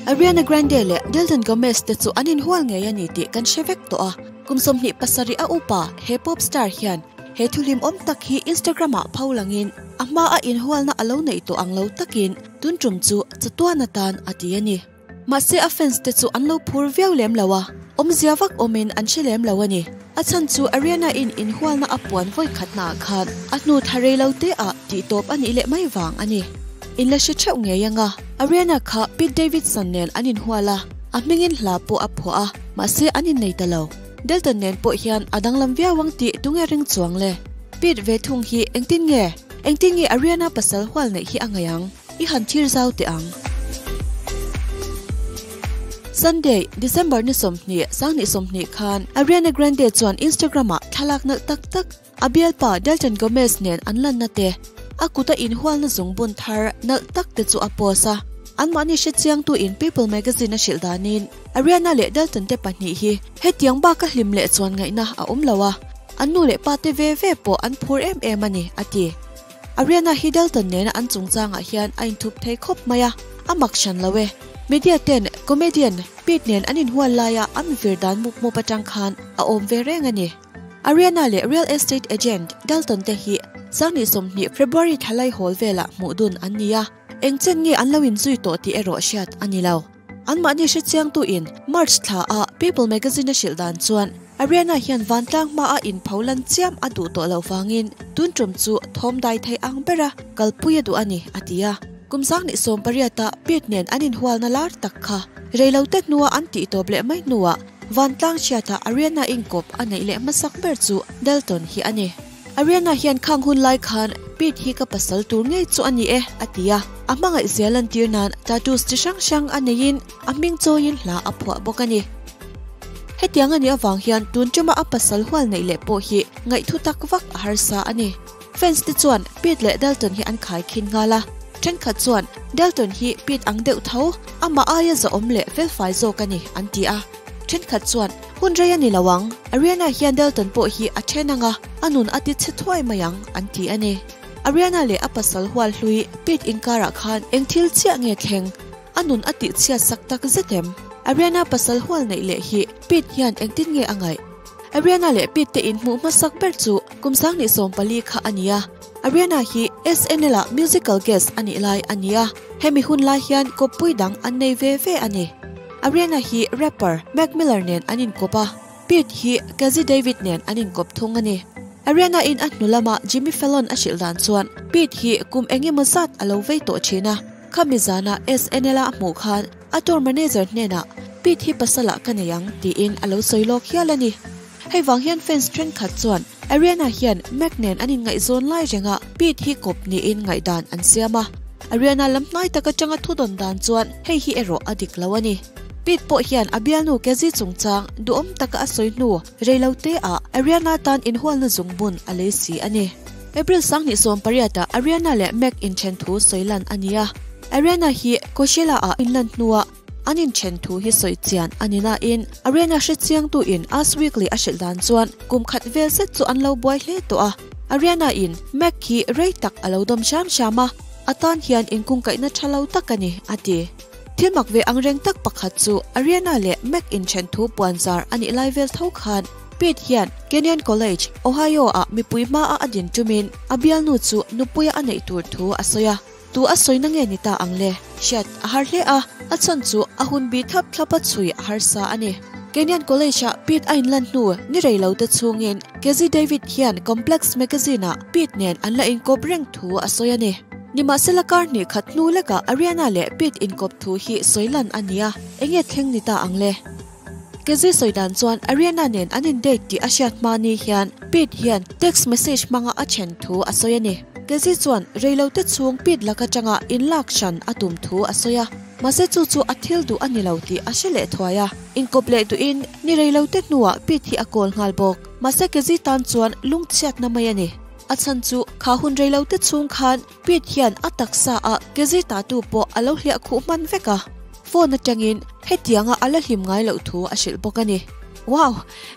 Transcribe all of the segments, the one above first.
Ariana Grande leh Dalton Gomez te chu an inhual ngei a ni tih kan hre vek tawh a, kum 27 a upa he pop star hian he thu hlimawm tak hi Instagram ah pho langin a hma a inhualna a lo neih tawh ang lo takin tun tum chu chatuan atan a ti a ni. Mahse a fans te chu an lo phur viau lem lo a, awmzia vak awmin an hre lem lo a ni. A chhan chu Ariana in inhualna a puan vawi khatna ah khan a hnu tha rei lo te ah tih tawp a nih leh mai vang a ni. In la hre theuh ngei anga Ariana kha Pete Davidson nen an inhual a, a hmingin hla pawh a phuah a, mahse an innei ta lo. Dalton nen pawh hian a danglam viau ang tih tunge ring chuang le? Pete ve thung hi engtin nge? Engtin nge Ariana pasal hual neih hi a ngaih ang? I han thlir zau teh ang. Sunday, December ni 20, 2020 khan Ariana Grande chuan Instagram-ah thlalak nalh tak tak a bialpa Dalton Gomez nen an lanna te, a kuta inhualna zungbun thar nalh tak te chu a post a. Anmahni hrechiangtu in People magazine a hrilh danin Ariana leh Dalton te pahnih hi hetiang baka hlim leh chuan ngaihna a awm lo a, an nu leh pa te ve ve pawh an phur em em a ni, a ti. Ariana hi Dalton nena an chungchangah hian a inthup thei khawp mai a, a mak hran lo e. Media ten comedian Pete nen an inhual laia an vir dan mup mup atang khan a awm ve reng a ni. Ariana leh real estate agent Dalton te hi 2020 February thlalai hawl velah hmuh dun an ni a, eng chen nge an lo inzui tawh tih erawh hriat a ni lo. Anmahni hrechiangtu in March thla a People magazine a hrilh dan chuan Ariana hian vantlang hma a inpho lan chiam a duh tawh loh vangin tun tum chu thawm dai thei ang bera kalpui a duh a ni, a ti a. Kum 2018 a Pete nen an inhualna lar tak kha reilote hnua an tih tawp leh mai hnuah vantlang hriata Ariana inkawp a neih leh hmasak ber chu Dalton hi a ni. Ariana hian khang hun lai khan Pete hi ka pasal tur ngei chu a ni e, a ti a. A hmangaih zia lantir nan tattoos chi hrang hrang a neiin a hming chawiin hla a phuah bawk a ni. Hetiang a nih avang hian tun tuma a pasal hual neih leh pawh hi ngaihthu tak vak a harsa a ni. Fans te chuan Pete leh Dalton hi an khai khin nghal a, thenkhat chuan Dalton hi Pete ang deuh tho, amah aia zahawm leh felfai zawk a ni an ti a. Thenkhat chuan hun rei a ni lo ang, Ariana hian Dalton pawh hi a then ang a, a nun a ti chhe thuai mai ang an ti a ni. Ariana leh a pasal hual hlui Pete inkarah khan eng thil chiah nge thleng? A nun a tih chhiat sak tak zet em? Ariana pasal hual neih leh hi Pete hian engtin nge a ngaih? Ariana leh Pete te inhmuh hmasak ber chu kum 2014 kha a ni a. Ariana hi SNL ah musical guest a nih lai a ni a, hemi hun lai hian kawppui dang an nei ve ve a ni. Ariana hi rapper Mac Miller nen an inkawp a, Pete hi Cazzie David nen an inkawp thung a ni. Ariana in a hnu lama Jimmy Fallon a hrilh dan chuan Pete hi kum eng emaw zat a lo vei tawh thin a, khami zana SNL a a hmuh khan a tour manager hnenah Pete hi pasalah ka nei ang tiin a lo sawi lawk hial a ni. Hei vang hian fans thenkhat chuan Ariana hian Mac nen an inngaihzawn lai renga Pete hi kawp niin ngaihdan an siam a. Ariana lam hnai tak atanga thudawn dan chuan hei hi erawh a dik lo a ni. Pete pawh hian a bialnu Cazzie chungchang duhawm taka a sawi hnu reilo te ah Ariana tan inhualna zungbun a lei si a ni. April 2018 ah Ariana leh Mac inthen thu sawi lan a ni a. Ariana hi Coachella ah inlan hnuah An inthen thu hi sawi chian a ni nain Ariana hrechiangtu in Us Weekly a hrilh dan chuan kum khat vel zet chu an lo buai hle tawh a. Ariana in Mac hi rei tak a lo dawm hram hram a, a tan hian inkungkaihna tha lo tak a ni, a ti. Thil mak ve angreng tak pakhat chu Ariana leh Mac inthen thu puan zar a nih lai vel tho khan Pete hian Kenyon College, Ohio ah mipui hmaa a din tumin a bialnu chu nupuia a neih tur thu a sawi a. Tu a sawina nge ni ta ang le? Hriat a har hle a, a chhan chu a hun bi thlap thlap a chhui a harsa a ni. Kenyan College-ah Pete a inlan hnu ni rei lo te chhungin Cazzie David hian Complex Magazine-ah Pete nen an la inkawp reng thu a sawi a ni. Nimahsela kar hnih khat hnu lekah Ariana leh Pete inkawp thu hi sawi lan a ni a, enge thleng ni ta ang le? Cazzie sawi dan chuan Ariana nen an in-date tih a hriat hma ni hian Pete hian text message hmanga a then thu a sawi a ni. Cazzie chuan reilote chhung Pete lak atanga inlak hran a tum thu a sawi a, mahse chu chu a thil duh a ni lo tih a hre leh thuai a. Inkawp leh duhin ni reilote hnuah Pete hi a call nghal bawk. Mahse Cazzie tan chuan lungchhiatna mai a ni. A chhan chu kha hun reilote chhung khan Pete hian a taksa ah Cazzie tatu pawh a lo hliah khuh hman vek a. Phone atangin hetianga a la hlim ngai loh thu a hrilh bawk a ni. Wow!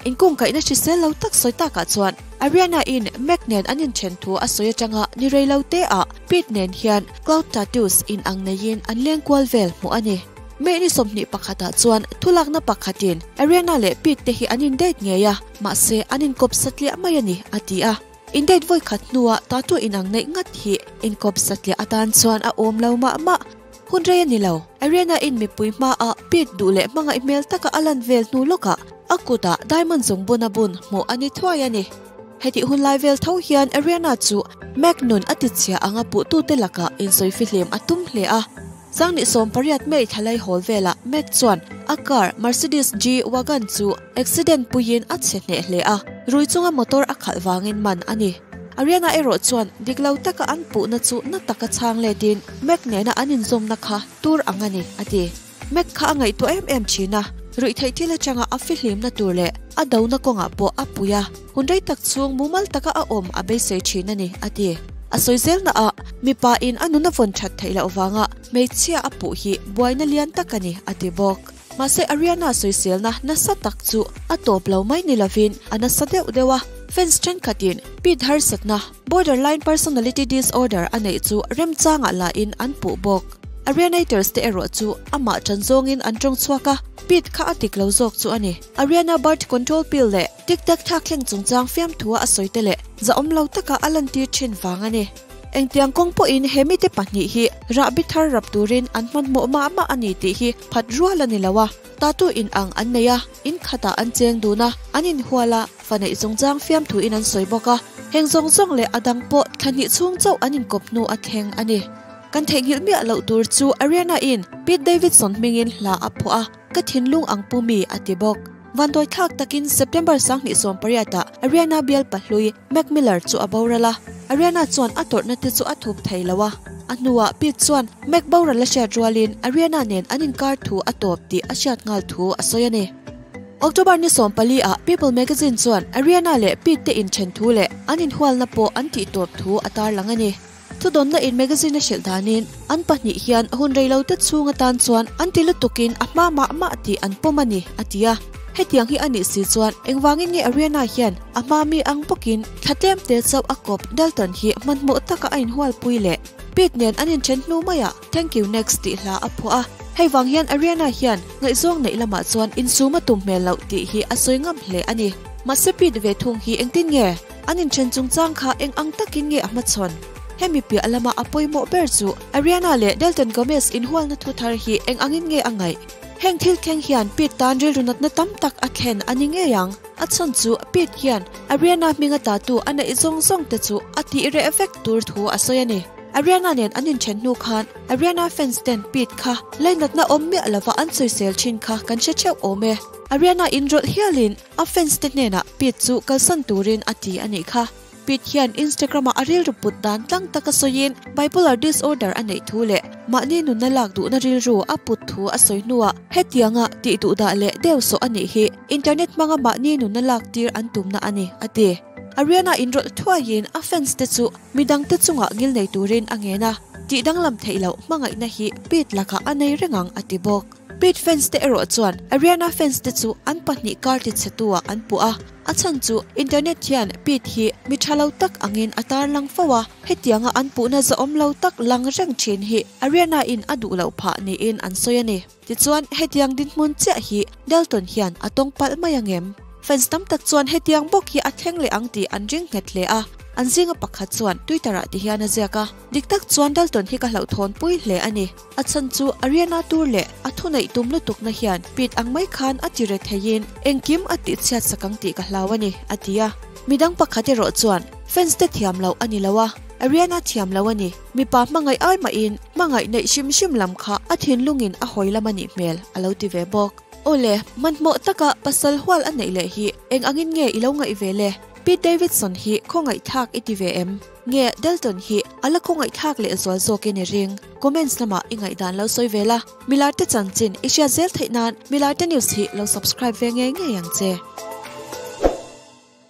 Inkungkaihna hrisel lo tak sawi takah chuan Ariana in Mac nen an inthen thu a sawi atanga ni rei lo te ah Pete nen hian Cloud Tattoos in ang neiin an leng kual vel hmuh a ni. May ni 21 ah chuan thulakna pakhatin Ariana leh Pete te hi an in date ngei a, mahse an inkawp satliah mai a ni, a ti a. In date vawi khat hnua tattoo inang neih ngat hi inkawp satliah atan chuan a awm lo mah mah. Hun rei a ni lo, Ariana in mipui hmaah Pete duh leh hmangaih hmel taka a lan vel hnu lawkah a kutah diamond zungbun a bun hmuh a ni thuai a ni. Hetih hun lai vel tho hian Ariana chu Mac nun a tichhia anga puhtute lakah insawi fihlim a tum hle a. Sangni 18 May thlalai hawl velah Mac chuan a car Mercedes G-Wagon chu accident puiin a chhe hneh hle a, rui chunga motor a khalh vangin man a ni. Ariana erawh chuan dik lo taka an puhna chu na taka chhang letin Mac nena an inzawmna kha tur ang a ni, a ti. Mac kha a ngaihtuah em em thin a, ruihtheih thil atanga a fihlimna tur leh a dona kawngah pawh a pui a, hun rei tak chhung mumal taka a awm a beisei thin a ni, a ti. A sawi zelna ah, mipa in a nun a vawn that theih loh vanga hmeichhia a puh hi buaina lian tak a ni, a ti bawk. Mahse Ariana sawiselna nasa tak chu a tawp lo mai ni lovin a nasa deuh deuh a, fans thenkhatin Pete harsatna, borderline personality disorder, a neih chu remchangah lahin an puh bawk. Arianators te erawh chu amah tan zawngin an tawng chhuak a, Pete kha a dik lo zawk chu a ni. Ariana birth control pill leh tic tac thlak thleng chungchang fiamthua a sawi te leh zahawm lo taka a lantir thin vang a ni. Engtiang kawng pawhin he mite pahnih hi rahbi thar rap turin an hmanhmawh mah mah a ni tih hi phat rual a ni lo a, tatu in ang an nei a, in khatah an cheng dun a, an inhual a, fa neih chungchang fiamthuin an sawi bawk a, heng zawng zawng leh a dang pawh thla hnih chhung chauh an inkawp hnu a thleng a ni. Kan theihnghilh miah loh tur chu Ariana in Pete Davidson hmingin hla a phuah a, ka thinlung ang pu mi a ti bawk. Vanduaithlak takin September 2018 ah Ariana bial pahlui Mac Miller chu a boral a, Ariana chuan a tawrhna te chu a thup thei lo a. A hnuah Pete chuan Mac boral a hriat rualin Ariana nen an inkar thu a tawp tih a hriat nghal thu a sawi a ni. October ni 14 ah People magazine chuan Ariana leh Pete te inthen thu leh an inhualna pawh an tih tawp thu a tarlang a ni. Thudawnna in magazine a hrilh danin an pahnih hian hun rei lo te chhung atan chuan an ti lutukin a hma mah mah tih an pawm a ni, a ti a. Hetiang hi a nih si chuan engvangin nge Ariana hian a hma mi ang bawkin thla tlem te chauh a kawp Dalton hi hmanhmawh taka a inhualpui leh Pete nen an inthen hnu maiah Thank you next tih hla a phuah a. Hei vang hian Ariana hian ngaihzawng neih lamah chuan insum a tum hmel loh tih hi a sawi ngam hle a ni. Mahse Pete ve thung hi engtin nge? An inthen chungchang kha eng ang takin nge a hmachhawn? Hemi piah lama a pawimawh ber chu Ariana leh Dalton Gomez inhualna thu thar hi eng angin nge a ngaih? Heng thil thleng hian Pete tan rilru natna tam tak a thlen a ni ngei ang. A chhan chu Pete hian Ariana hminga tatu a neih zawng zawng te chu a tih reh vek tur thu a sawi a ni. Ariana nen an inthen hnu khan Ariana fans ten Pete kha leinatna awm miah lova an sawisel thin kha kan hre theuh awm e. Ariana inrawlh hialin A fans te hnenah Pete chu kalsan turin a ti a nih kha. Pete hian Instagram-ah a rilru put dan tlang taka sawiin bipolar disorder a neih thu leh mahni nunna lak duhna rilru a put thu a sawi hnuah hetianga tih duhdah leh deuh sawh a nih hi internet hmanga mahni nunna lak tir an tumna a ni, a ti. Ariana inrawlh thuaiin a fans te chu midangte chungah ngil nei turin a ngen a, tih danglam theih loh hmangaihna hi Pete lakah a nei reng ang a ti bawk. Pete fans te erawh chuan Ariana fans te chu an pahnih kar ti chhe tu ah an puh a, a chhan chu internet hian Pete hi mi tha lo tak angin a tarlang fo a, hetianga an puhna zahawm lo tak lang reng thin hi Ariana in a duh loh phah niin an sawi a ni. Tichuan hetiang dinhmun chiah hi Dalton hian a tawng palh mai angem? Fans tam tak chuan hetiang bawk hi a thleng leh ang tih an ring nghet hle a, an zinga pakhat chuan Twitter ah ti hian a ziak a, Dik tak chuan Dalton hi ka hlauhthawn pui hle a ni. A chhan chu Ariana tur leh a thuneih tum lutukna hian Pete ang mai khan a ti re theiin engkim a tihchhiat sak ang tih ka hlau a ni, a ti a. Midang pakhat erawh chuan fans te thiam loh a ni lo a, Ariana thiam lo a ni. Mipa hmangaih ai mahin hmangaih neih hrim hrim lam kha a thinlungin a hawi lam a nih hmel, a lo ti ve bawk. Awle, hmanhmawh taka pasal hual a neih leh hi eng angin nge i lo ngaih ve le? Pete Davidson hi khawngaihthlak i ti ve em? Nge Dalton hi a la khawngaihthlak leh zual zawkin i ring? Comments lamah i ngaihdan lo sawi ve la, Milarte chanchin i hriat zel theih nan Milarte News hi lo subscribe ve ngei ngei ang che.